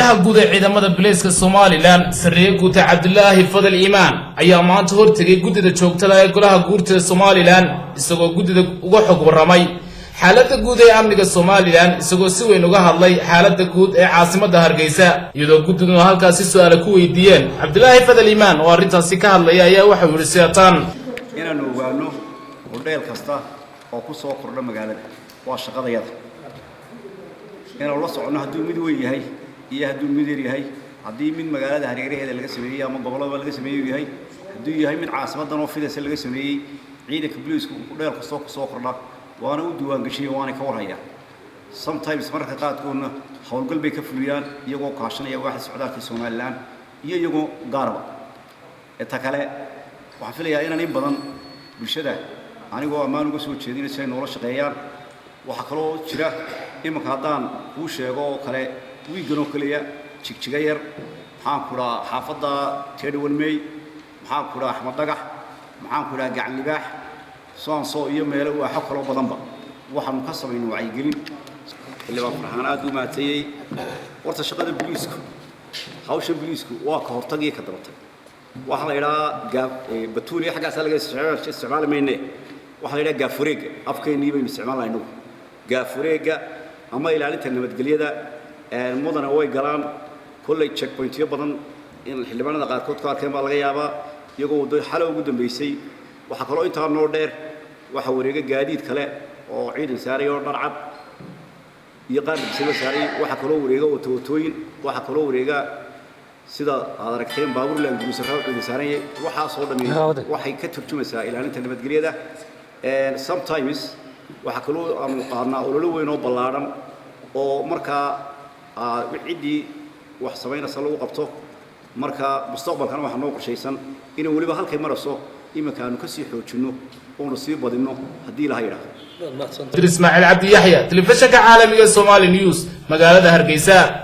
Taliyaha guud ee ciidamada bileyska Somaliland, sarreeye guuta Cabdilaahi Fadal Iimaan, ayaa maanta hortegay guddida joogtada ee golaha guurtida Somaliland, isagoo guddida uga xog warramay xaaladda guud ee amniga Somaliland, isagoo si weyn uga hadlay xaaladda guud ee caasimadda Hargeysa, iyadoo guddiduna halkaasi su-aala ku weydiiyeen. Cabdilaahi Fadal Iimaan oo arrintaasi ka hadlaya ayaa waxau yidhi sidataan: Inaannu ogaano hodheel kasta oo ku soo kordha magaalada waa shaqadayada. Inaanu la soconno hadduu mid weyn yahay iyo hadduu mid yar yahay, haddii mid magaalada hareeraheeda laga sameeyey ama gobolladaba laga sameeyey uu yahay, hadduu yahay mid caasimaddan oo fidaysa laga sameeyey, ciidanka booliisku hodheel kastoo ku soo kordha waana u diiwaangeshiya, waanay ka warhayaan. Sometimes, mararka qaarkoodna, howlgal bay ka fuliyaan iyagoo kaashanaya waaxda socdaalka Somaliland iyo iyagoo gaarba. Ta kale, waxaan filayaa inaan in badan bulshada anigoo ammaan uga soo jeedina si ay noola shaqeeyaan. Waxaa kaloo jira iminka haddaan kuu sheego oo kale, wiiggan oo keliya Jigjiga Yar, maxaan ku dhahaa, xaafadda 31 May, maxaan ku dhahaa, Axmed Dhagax, maxaan ku dhahaa, Gacan Libaax, soanso iyo meelo waaxo kaloo badanba waxaanu ka samaynay wacyigelin. Xildhibaan Farxaan aad u mahadsanyahay. Horta shaqada booliisku, hawsha booliisku waa ka hortag iyo ka dabatag. Waxaa la idhahaa gaaf batuuliya, xaggaasaa laga isticmaali mayne. Waxaa la idhaha gaafureegga, afkeennii baynu isticmaalnaa innagu, gaafureegga ama ilaalinta nabadgelyada. Mudana, way galaan kolley checkpointyo badan in xildhibaanada qaarkood ku arkeen baa laga yaabaa, iyagoo waddo xalo ugu dambeysay. Waxaa kaloo intaa noo dheer, waxaa wareega gaadiid kale oo ciidan saaray oo dharcad iyo qaar labisaba saaray. Waxaa kaloo wareega watowatooyin, waxaa kaloo wareega, sida aad aragteen, baabuur laanguruusarraa ciidan saaran yahay. Waxaasoo dhami waxay ka turjumaysaa ilaalinta nabadgelyada. Sometimes waxaa kaloo aanu qaadnaa ololo weyn oo ballaadhan oo markaa ciddii wax samaynaysa lagu qabto. Marka mustaqbalkana waxaa noo qorshaysan inay weliba halkay marayso iminka aanu ka sii xoojinno oonu sii badinno, haddii Ilaha yidhaahdo. Ismaaciil Cabdi Yaxya, telefishinka caalamiga Somali News, magaalada Hargeysa.